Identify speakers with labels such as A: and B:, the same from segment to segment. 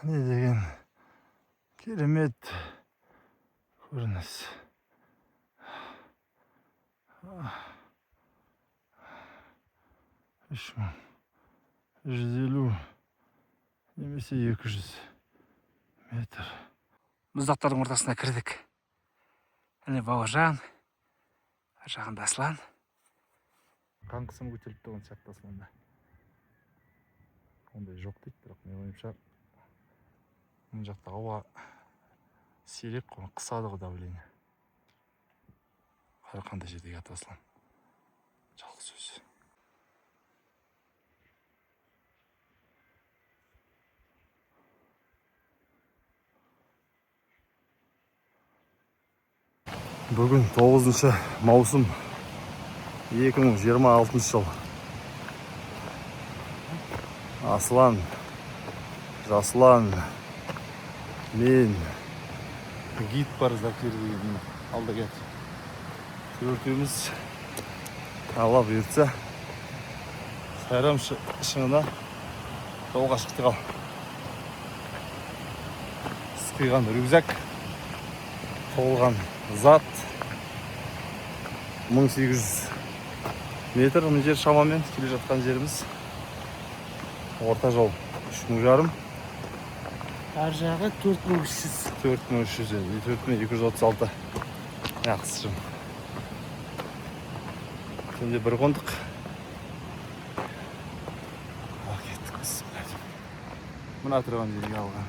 A: Не деген керемет көрініс. 3150 немесе 200 метр.
B: Мұздақтардың ортасына кірдік. Әне Бауыржан, ар жағында Аслан.
A: Қан қысымы көтеріліп тұрған сияқты Асланда. Ондай жоқ дейді, бірақ менің ойымша мына жақта ауа сирек қой, қысады ғой давление. Қара, қандай жерде жатыр Аслан. Жалғыз өзі. Бүгін 9 маусым 2026 жыл. Аслан, Жаслан, мен, гид бар, Закир деген алда келді. Төртеуміз, Алла бұйыртса, Сайрам шыңына жолға шықтық ал. Сықиған рюкзак, толған зат, 1800 метр мына жер шамамен келе жатқан жеріміз. Орта жол 3500.
B: Ар жағы 4300.
A: 4300 енді, 4236. Жақсы шың. Түнде бір қондық. Ал кеттік, бісміллә деп. Мына тұрған жерге алған.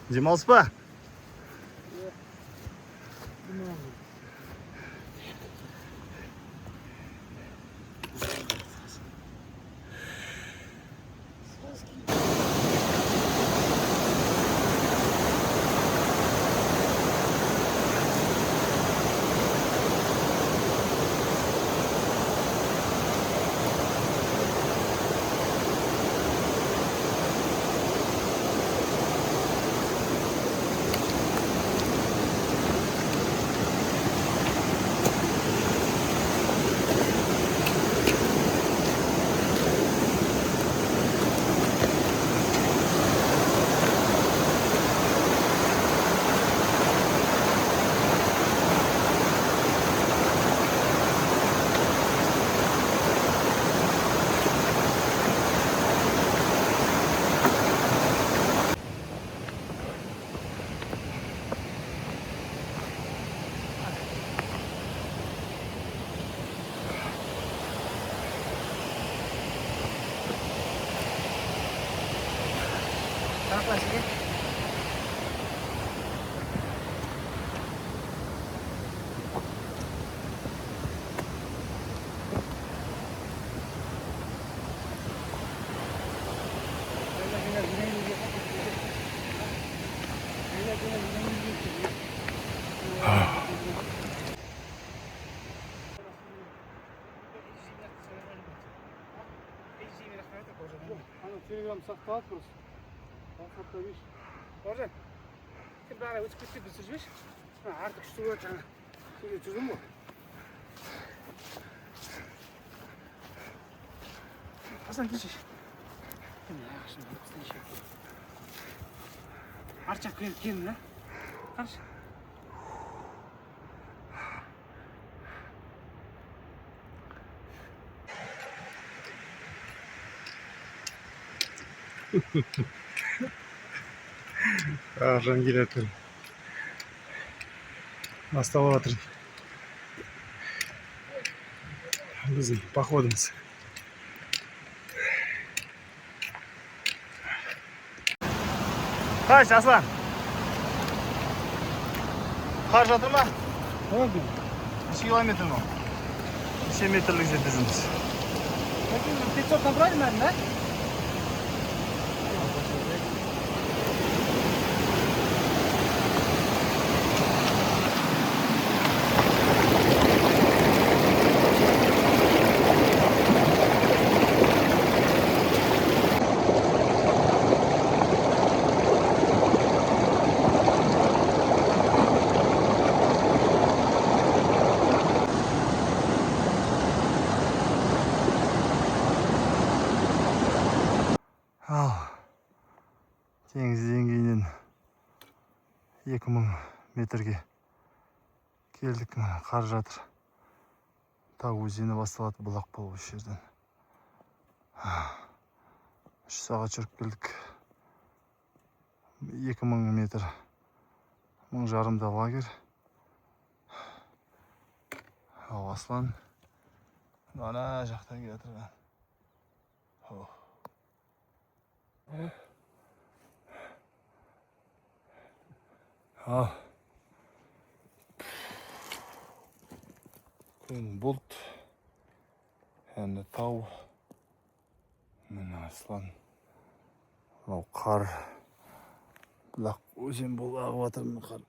A: Демалыс па?
C: Ана телеграм сақталады просто. Ватсапта видишь.
B: Бауыржан, сен бәрі өтіп кетті, біз жүрмеші. Арты күшті болады жаңа. Жерде жүрдім ғой. Аслан, келші. Арт жақ келін, да? Қарашы.
A: Бауыржан келе жатыр. Басталып жатыр біздің походымыз. Қаш, Аслан? Қар жатыр ма?
C: Болады.
A: Неше километр мынау? Неше метрлік жерде жүрміз?
B: 500 набрали, наверное, да?
A: Ал теңіз деңгейінен 2000 метрге келдік. Міне, қар жатыр. Тау өзені басталады, бұлақ болып осы жерден. 3 сағат жүріп келдік. 2000 метр, 1500-да лагерь. Ал Аслан ана жақтан келе жатырған. О. Ал күн бұлт, әне тау, міне Аслан, мынау қар, бұлақ, өзен болып ағып жатыр, міне, қар.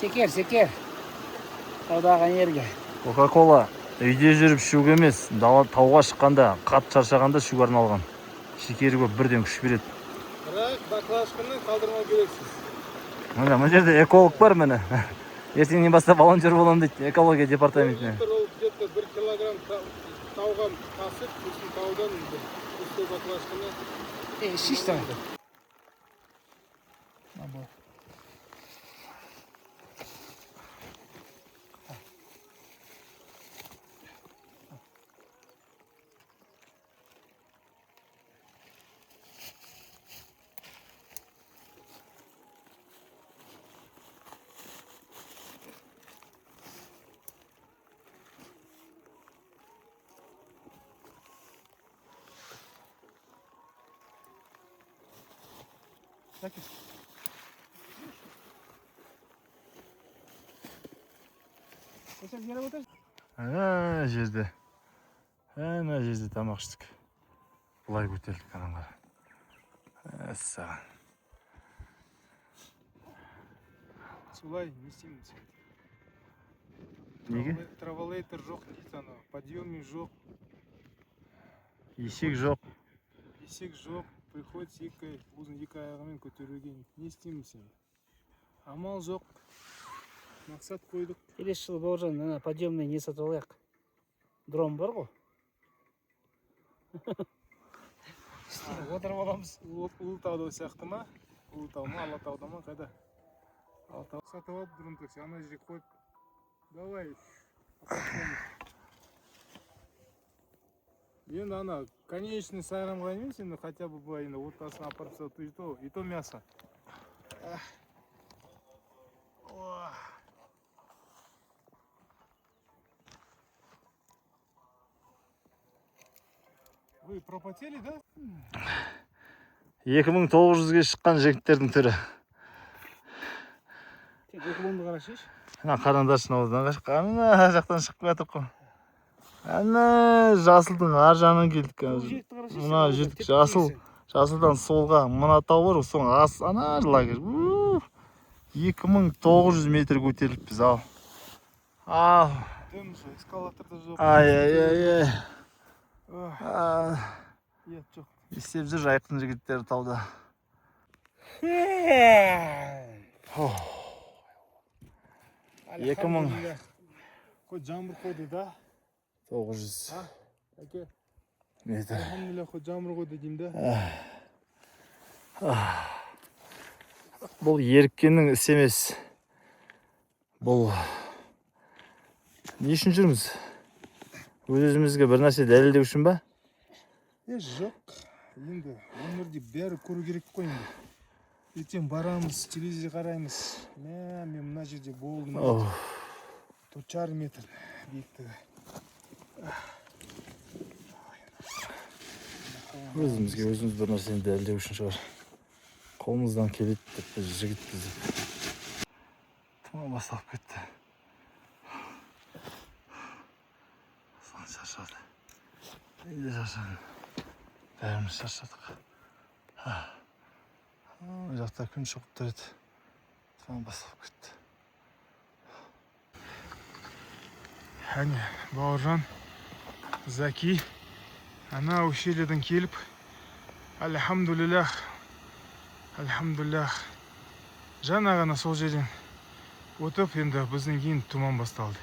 B: Секер, секер. Таудағы энергия.
A: Кока кола үйде жүріп ішуге емес, дала, тауға шыққанда, қатты шаршағанда ішуге арналған. Шекері көп, бірден күш береді.
C: Бірақ баклажканы қалдырмау керексіз.
A: Міне, мына жерде эколог бар, міне. Ертеңнен бастап волонтер боламын дейді экология департаментіне.
C: Литр ол где-то 1 килограмм тауға тасып, сосын таудан бір пустой баклажканы.
B: Ей, ішейші давай.
A: Ана жерде, ана жерде тамақ іштік. Былай көтерілдік, анан қара. Мәссаған.
C: Солай не істейміз енді?
A: Неге?
C: Траволейтер жоқ дейді, анау подъемник жоқ.
A: Есек жоқ.
C: Есек жоқ, приходится екі өзің екі аяғымен көтеруге. Не істейміз енді, амал жоқ, мақсат қойдық.
B: Келесі жылы, Бауыржан, ана подъемный не сатып алайық. Дрон бар ғой. Үстіне отырып аламыз.
C: Ұлытауда сияқты ма? Ұлытау ма, Алатауда ма, қайда? Алатау сатып алып, дрон такси ана жерге қойып, давай апарып. Енді ана конечный Сайрамға емес, енді хотя бы былай енді отбасын апарып тастау, и то мясо. Ах. О. Вы пропотели, да?
A: 2900-ге шыққан жігіттердің түрі.
B: Тек уклонды қарашы.
A: Мына қараңдаршы, мынаудан ана жақтан шығып келе жатырық қой. Ана жасылдың ар жағынан келдік қазір. Мына жігіт жасыл. Жасылдан солға мына тау бар, соның ас ана лагерь. 2900 метр көтеріліппіз, ал. Ал.
C: Дым жоқ, эскалатор да жоқ.
A: Ай ай ай ай.
C: Ох,
A: А,
C: ұят жоқ.
A: Не істеп жүр жайықтың жігіттері тауда? Ох, 2000.
C: Хоть жаңбыр қойды да.
A: 900
C: Әке,
A: метр.
C: альхамдулилля, хоть жаңбыр қойды деймін да.
A: Бұл еріккеннің ісі емес. Бұл не үшін жүрміз? Өз өзімізге бір нәрсе дәлелдеу үшін ба?
C: Е, жоқ, енді өмірде бәрі көру керек қой енді. Ертең барамыз, телевизор қараймыз. Мә, мен мына жерде болдым.
A: Оф.
C: 4,5 метр биіктігі.
A: Өзімізге өзіміз бір нәрсені дәлелдеу үшін шығар. Қолымыздан келеді деп, біз жігітпіз деп. Тұман басталып кетті. Аслан шаршады. Мен де шаршадым. Бәріміз шаршадық. Ана жақта күн шығып тұр еді. Тұман басталып кетті.
C: Әне, Бауыржан, Заки ана ущельеден келіп, альхамдулиллах, альхамдулиллах, жаңа ғана сол жерден өтіп, енді бізден кейін тұман басталды.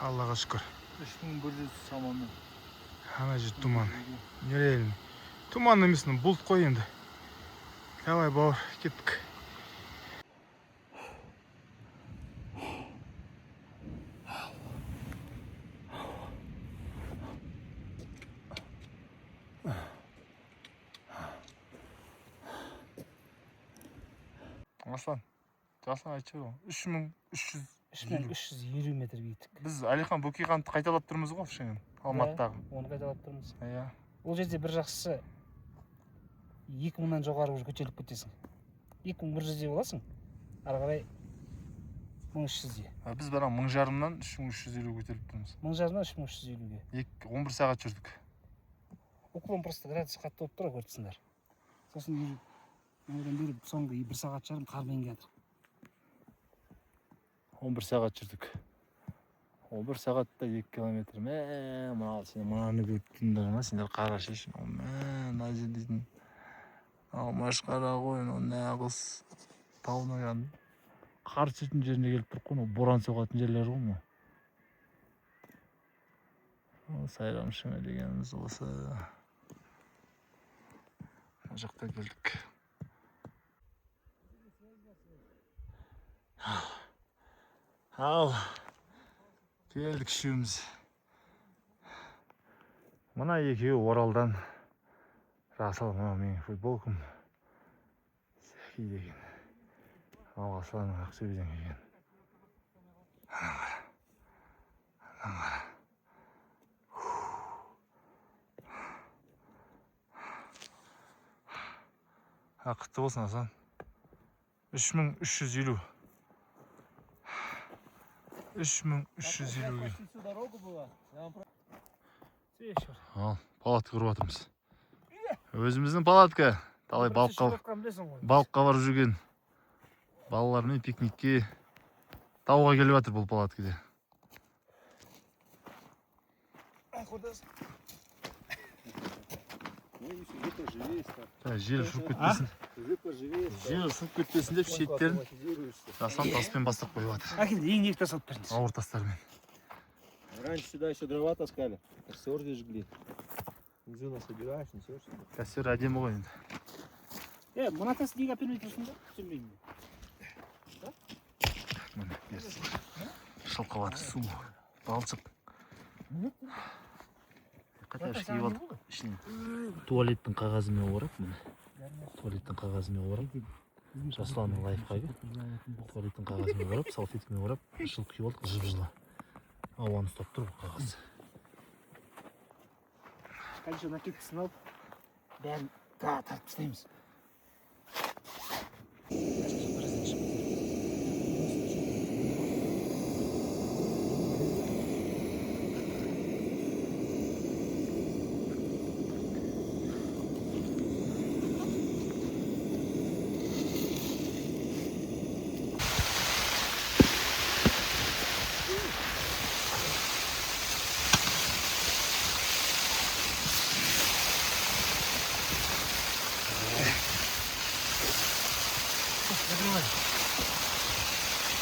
C: Аллаға шүкір.
A: 3100 шамамен.
C: Ана жер тұман, нереально. Тұман емес, мына бұлт қой енді. Давай, бауыр, кеттік.
A: Аслан, Аслан, айтып жібер ғой. 3300.
B: 3350 метр биіктік.
A: Біз Әлихан Бөкейхановты қайталап тұрмыз ғой шынымен, Алматыдағы.
B: Оны қайталап тұрмыз.
A: Иә.
B: Ол жерде бір жақсысы, 2000-нан жоғары уже көтеріліп кетесің. 2100-де боласың, ары қарай 1300-де.
A: А біз бірақ 1500-нан 3350 көтеріліп тұрмыз.
B: 1500-нан 3350-ге.
A: 11 сағат жүрдік.
B: Уклон просто, градус қатты болып тұр ғой, көріп тұрсыңдар. Сосын одан бері соңғы бір сағат жарым қармен келатыр.
A: 11 сағат жүрдік. 11 сағатта 2 километр. Мә, мына сен мынаны көріп тұрсыңдар ма сендер? Қарашы, мә, мына жер дейтін ал масқара ғой. Мынау нағыз таудың кәдімгі қар түсетін жеріне келіп тұрық қой. Мынау боран соғатын жерлер ғой мынау. Сайрам шыңы дегеніміз осы. Мына жақтан келдік. Ал келдік үшеуміз. Мына екеуі Оралдан, жасыл мынау менің футболкам, Зәки деген. Ал Аслан Ақтөбеден келген. Ананы қара, ананы қара. А, құтты болсын, Аслан. 3350, 3350-ге.
D: Всю дорогу было.
A: Ал палатка құрып жатырмыз, өзіміздің палатка. Талай балыққа
B: Білесің ғой.
A: Балыққа барып жүрген балалармен пикникке тауға келіп жатыр бұл палаткада.
B: Құрдас.
D: Ну, и поживее стал.
A: Так, жел ұшып кетпесін.
D: Уже поживее стал.
A: Жел ұшып кетпесін деп шеттерін
D: Автоматизируешься.
A: Жасан таспен бастап қойып жатыр.
B: Әкел, ең екі тас алып беріңіз.
A: Ауыр тастармен.
D: Раньше сюда еще дрова таскали. Костер здесь жгли. Внизу насобираешь, несешь сюда.
A: Костер әдемі ғой енді.
B: Е, мына тасты неге әпермей тұрсың да? Түсінбеймін.
A: Міне, берсін, шылқып жатыр су, балшық. Қайта киіп алдық, ішіне туалеттің қағазымен орап. Міне, туалеттің қағазымен орап. Жасұланның лайфхагы: туалеттің қағазымен орап, салфеткамен орап, шылқ киіп алдық. Жып жылы ауаны ұстап тұр бұл қағаз.
B: Қанша накидкасын алып, бәрін тартып тастаймыз. Біраздан шығып кетеді.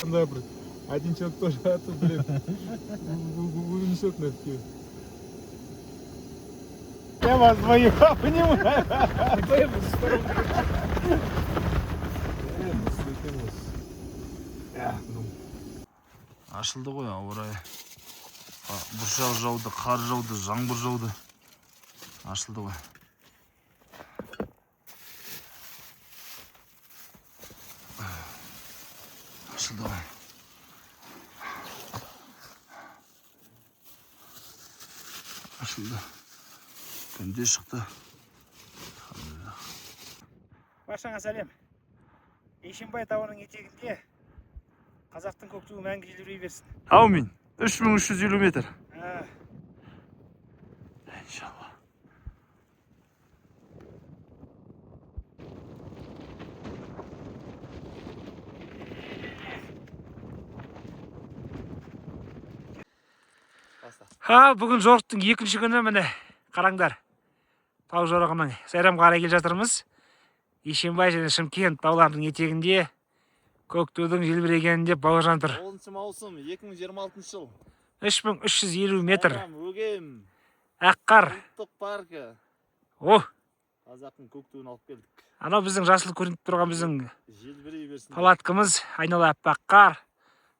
C: Да, брат. Один человек тоже, а то, блин, вынесет на все. Я вас двоих понимаю.
A: Ашылды ғой ауа райы. Бұршақ жауды, қар жауды, жаңбыр жауды. Ашылды ғой. Ашылды ғой. Ашылды. Күн де шықты.
B: Баршаңа сәлем. Ешенбай тауының етегінде қазақтың көк туы мәңгі желбірей берсін.
A: Әумин. 3350 метр. Иншалла.
B: Ха, бүгін жорықтың екінші күні, міне қараңдар. Тау жорығының Сайрамға қарай келе жатырмыз. Ешенбай және Шымкент тауларының етегінде көк тудың желбірегенінде Бауыржан тұр.
A: 10 маусым 2026 жыл.
B: 3350 метр.
A: Сайрам, Өгем,
B: Ақ қар.
A: Ұлттық паркі.
B: О,
A: Қазақтың көк туын алып келдік.
B: Анау біздің жасыл көрініп тұрған біздің
A: Желбірей берсін.
B: палаткамыз, айнала аппақ қар,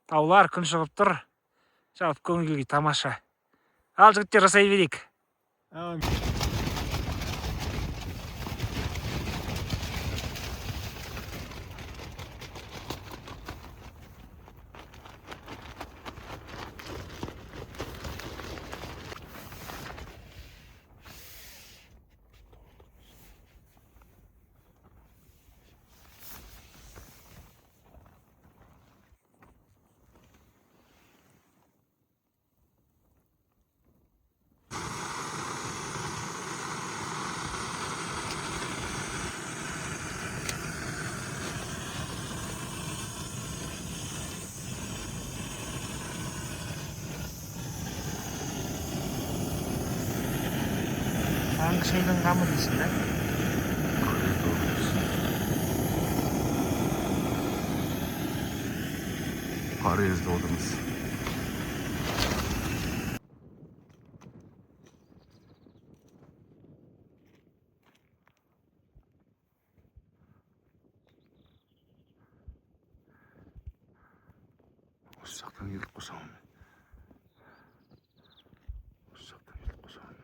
B: таулар, күн шығып тұр. Жалпы көңіл күйге тамаша. Ал жігіттер, жасай берейік. Таңғы шайдың қамы дейсің да?
A: Парижде отырмыз. Осы жақтан келдік қой шамамен. Осы жақтан келдік қой шамамен.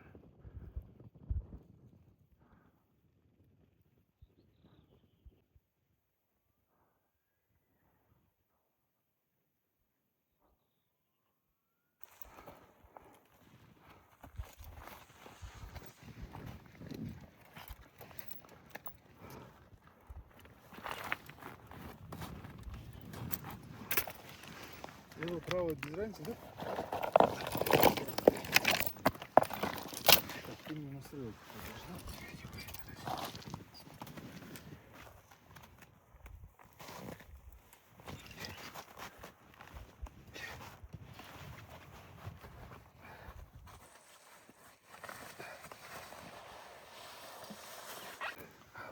C: Лево, право, без разницы, да? Так, ты мне настроил.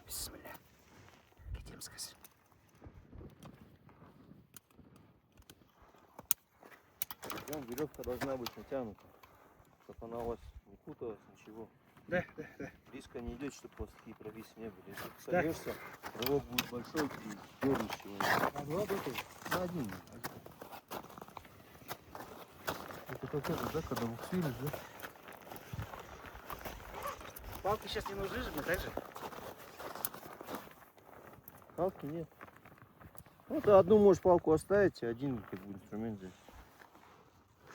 B: Бисмилля. Кетеміз қазір.
D: Прям веревка должна быть натянута, чтобы она у вас не путалась, ничего.
B: Да.
D: Близко не идет, чтобы у вас такие провисы не были. Если ты
B: Да.
D: сольешься, рывок будет большой, ты дернешь его.
C: На два, да, тоже?
D: На один.
C: Это как это, да, когда буксируешь, да?
B: Палки сейчас не нужны же мне, так же?
D: Палки нет. Ну, ты одну можешь палку оставить, один как бы инструмент здесь.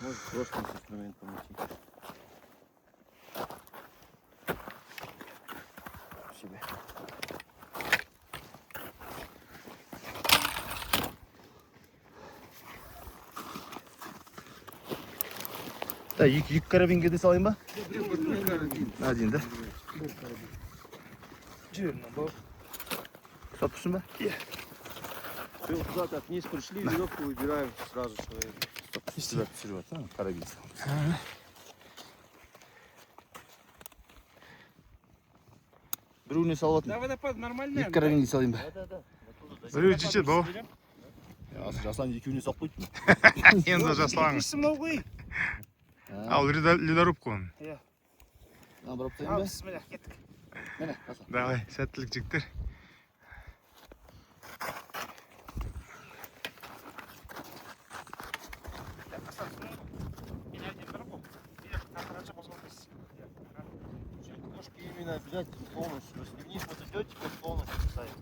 D: Можешь просто с инструментом идти. Себе.
A: Да, екі карабинге де салайын ба? Один, да?
C: Жібер мына, бауыр.
A: Ұстап тұрсың ба?
D: Все, куда-то вниз пришли, веревку выбираем сразу человека.
A: Сюда түсіріп жатсаң, карабин. Біреуіне салып
B: Да,
A: жатырмын.
B: водопад нормальный.
A: Екі карабинге салайын ба?
D: Да-да-да.
C: Біреу жетеді, бауыр.
A: Жаслан екеуіне салып қойды.
C: Енді Жаслан.
B: Екіншісі мынау ғой.
C: Ал ледоруб қой оны.
A: Мына бұрап
B: Ал,
A: тастайын ба?
B: бісміллә, кеттік.
A: Міне, Жаслан.
C: Давай, сәттілік, жігіттер.
D: Ставить полностью. Если вниз вот идете, то полностью ставите.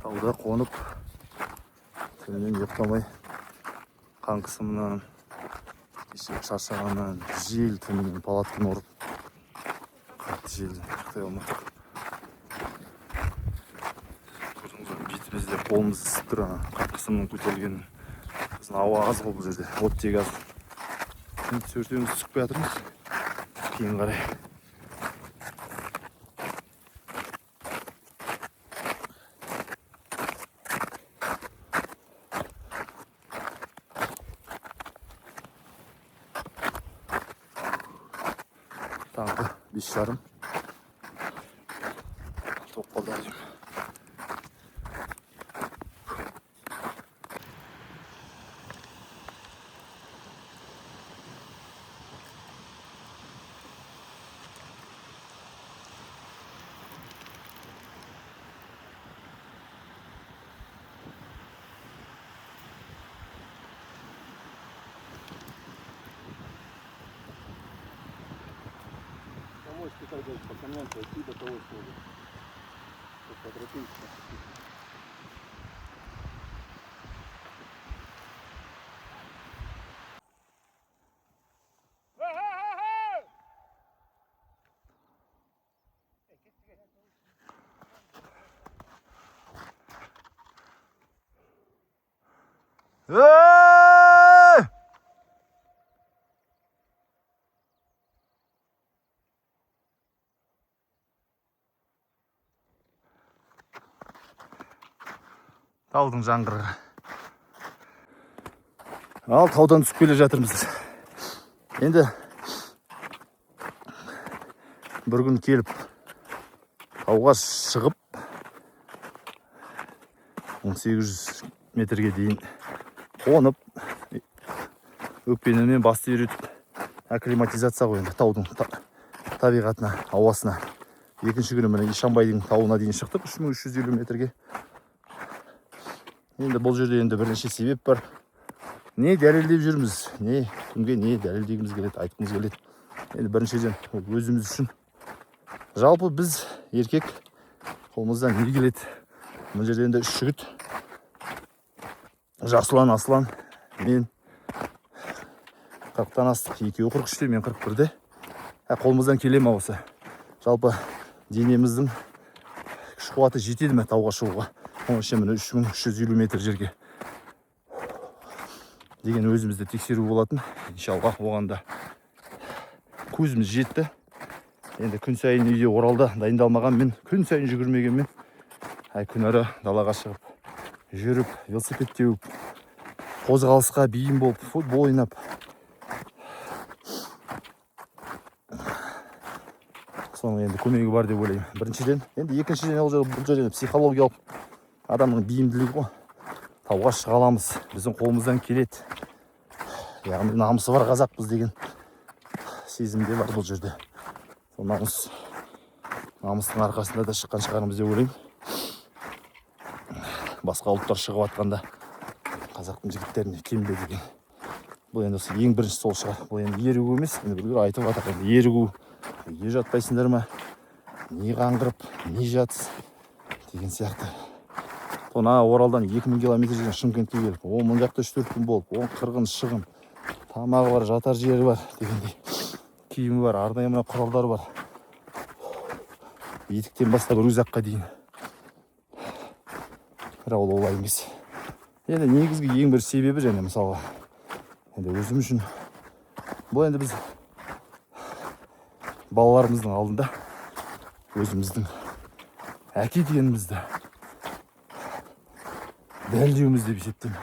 A: Тауда қонып, түнімен ұйықтамай, қан қысымынан, кеше шаршағаннан, жел түнімен палатканы ұрып, қатты желден ұйықтай алмадық. Көрдіңіз ғой, бетімізде, қолымыз ісіп тұр, ана қан қысымының көтерілгенін. Сосын ауа аз ғой бұл жерде, оттегі аз. Енді төртеуміз түсіп келе жатырмыз кейін қарай. Таңғы 5:30. Тоқ қалды әзім.
D: Можете так даже по камням пройти до того схода. По тропинке.
A: Эй! Таудың жаңғырығы. Ал таудан түсіп келе жатырмыз. Енді бір күн келіп тауға шығып 1800 метрге дейін қонып, өкпенімен басты үйретіп, акклиматизация ғой енді таудың табиғатына, ауасына. Екінші күні міне Ишанбайдың тауына дейін шықтық 3350 метрге. Енді бұл жерде енді бірнеше себеп бар. Не дәлелдеп жүрміз, не кімге не дәлелдегіміз келеді, айтқымыз келеді. Енді біріншіден ол өзіміз үшін. Жалпы біз еркек қолымыздан не келеді? Мына жерде енді үш жігіт. Жасұлан, Аслан, мен 40-тан астық, екеуі 43-те, мен 41-де. Қолымыздан келе ме осы? Жалпы денеміздің күш қуаты жетеді ме тауға шығуға? Оның ішінде міне 3350 метр жерге деген өзімізді тексеру болатын. Иншалла оған да көзіміз жетті. Енді күн сайын үйде Оралда дайындалмағанмен, күн сайын жүгірмегенмен, күн ара далаға шығып, жүріп, велосипед теуіп, қозғалысқа бейім болып, футбол ойнап, соның енді көмегі бар деп ойлаймын. Біріншіден, енді екіншіден ол бұл жерде психологиялық адамның бейімділігі ғой. Тауға шыға аламыз, біздің қолымыздан келеді. Яғни намысы бар қазақпыз деген сезім де бар бұл жерде. Сол намыстың арқасында да шыққан шығармыз деп ойлаймын. Басқа ұлттар шығып жатқанда қазақтың жігіттеріне кемде деген. Бұл енді осы ең бірінші сол шығар. Бұл енді ерігу емес, енді біреулер айтып жатыр, енді ерігу, неге жатпайсыңдар ма, не қаңғырып, не жатыс деген сияқты. Ана Оралдан 2000 километр жерден Шымкентке келіп, о мына жақта 3-4 күн болып, о қырғын шығын, тамағы бар, жатар жері бар дегендей, киімі бар, арнайы мына құралдар бар, етіктен бастап рюкзакқа дейін. Бірақ ол олай емес. Енді негізгі ең бір себебі және мысалға енді өзім үшін бұл енді біз балаларымыздың алдында өзіміздің әке дегенімізді дәлелдеуіміз деп есептеймін.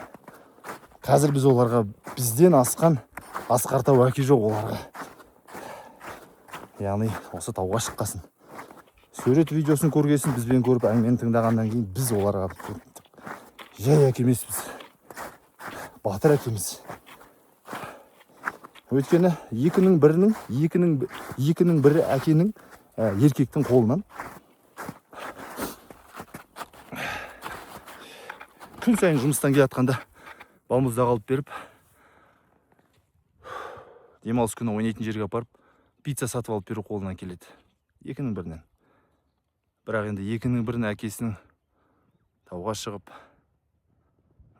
A: Қазір біз оларға бізден асқан асқар тау әке жоқ оларға. Яғни осы тауға шыққасын, сурет видеосын көргесін, бізбен көріп әңгімені тыңдағаннан кейін біз оларға жай әке емеспіз, батыр әкеміз. Өйткені екінің бірі әкенің, еркектің қолынан күн сайын жұмыстан келе жатқанда балмұздақ алып беріп, демалыс күні ойнайтын жерге апарып, пицца сатып алып беру қолынан келеді. Екінің бірінен. Бірақ енді екінің бірінің әкесінің тауға шығып,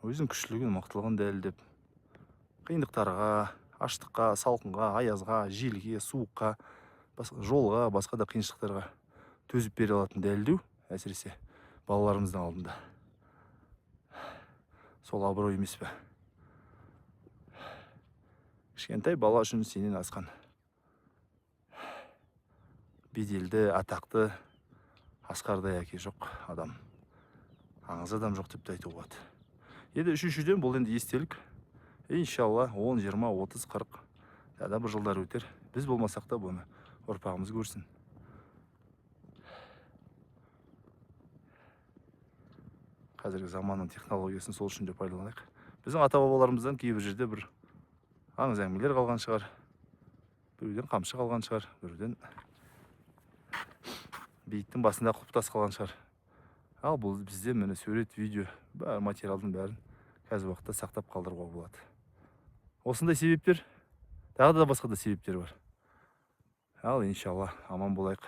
A: өзінің күштілігін, мықтылығын дәлелдеп, қиындықтарға, аштыққа, салқынға, аязға, желге, суыққа, жолға, басқа да қиыншылықтарға төзіп бере алатын дәлелдеу, әсіресе балаларымыздың алдында. Сол абырой емес пе? Кішкентай бала үшін сенен асқан беделді, атақты асқардай әке жоқ адам, аңыз адам жоқ деп те айтуға болады. Енді үшіншіден бұл енді естелік. Иншалла 10, 20, 30, 40 да бір жылдар өтер. Біз болмасақ та бұны ұрпағымыз көрсін. Қазіргі заманның технологиясын сол үшін де пайдаланайық. Біздің ата-бабаларымыздан кейбір жерде бір аңыз әңгімелер қалған шығар, біреуден қамшы қалған шығар, біреуден бейіттің басында құлпытас қалған шығар. Ал бұл бізде міне сурет, видео, бәрі материалдың бәрін қазіргі уақытта сақтап қалдыруға болады. Осындай себептер, тағы да басқа да себептер бар. Ал иншалла аман болайық.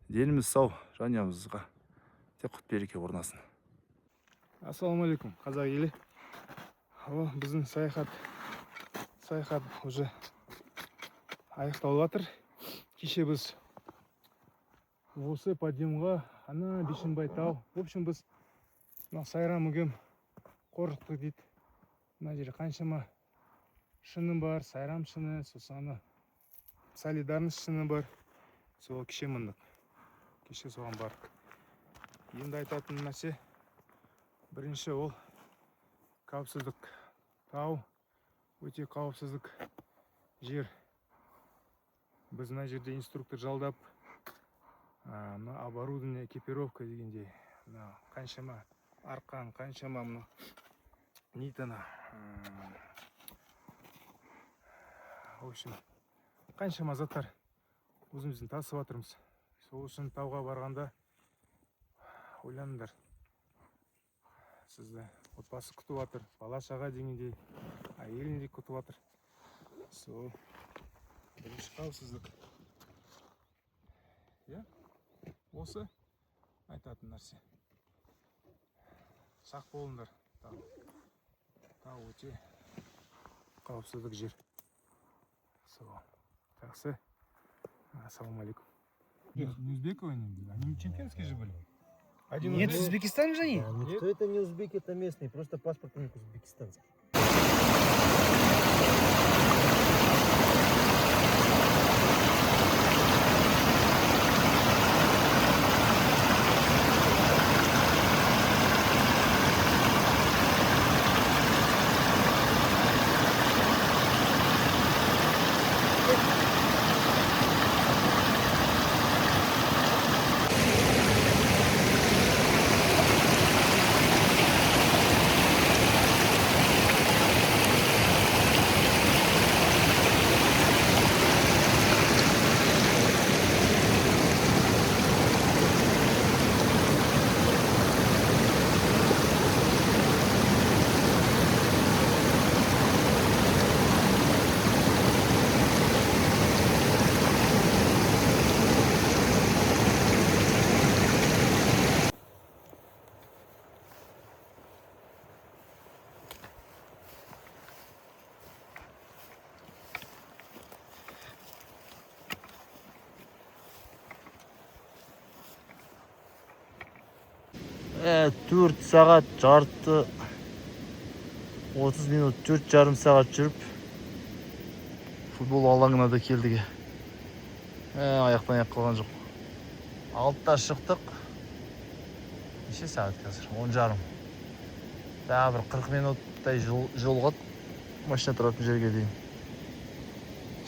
A: Деніміз сау, жанұямызға тек құт береке орнасын.
C: Ассалаумағалейкум, қазақ елі. О, біздің саяхат уже аяқталып жатыр. Кеше біз осы подъемға, ана Бишімбай тау. В общем, біз мына Сайрам Өгем қорықтық дейді. Мына жерде қаншама шыны бар, Сайрам шыны, сосын ана Солидарность шыны бар. Сол кеше міндік. Кеше соған бардық. Енді айтатын нәрсе, бірінші ол қауіпсіздік. Тау өте қауіпсіздік жер. Біз мына жерде инструктор жалдап, мына оборудование, экипировка дегендей, мына қаншама арқан, қаншама мына нитана, в общем, қаншама заттар өзіміздің тасып жатырмыз. Сол үшін тауға барғанда ойланыңдар. Сізді отбасы күтіп жатыр, бала шаға дегендей, әйелін де күтіп жатыр. Сол бірінші қауіпсіздік. Иә, осы айтатын нәрсе. Сақ болыңдар. Тау өте қауіпсіздік жер. Сол, жақсы. Ассалаумағалейкум. Не узбеки они были? Они чемпионские же были. Один
B: Нет,
C: узбек.
B: из Узбекистана же они?
D: Да, никто это не узбеки, это местные, просто паспорт у них узбекистанский.
A: 4 сағат жарты 30 минут, 4,5 сағат жүріп футбол алаңына да келдік. Аяқтан аяқ қалған жоқ. 6-да шықтық. Неше сағат қазір? 10:30. Тағы бір 40 минуттай жолға машина тұратын жерге дейін.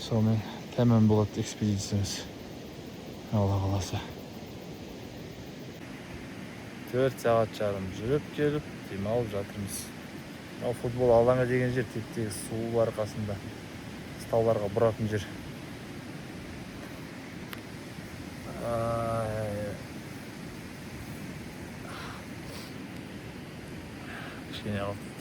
A: Сонымен тәмам болады экспедициямыз. Алла қаласа. 4,5 сағат жүріп келіп демалып жатырмыз. Мынау футбол алаңы деген жер теп-тегіс, су бар қасында. Тауларға бұратын жер. Ай. Кішкене қалды.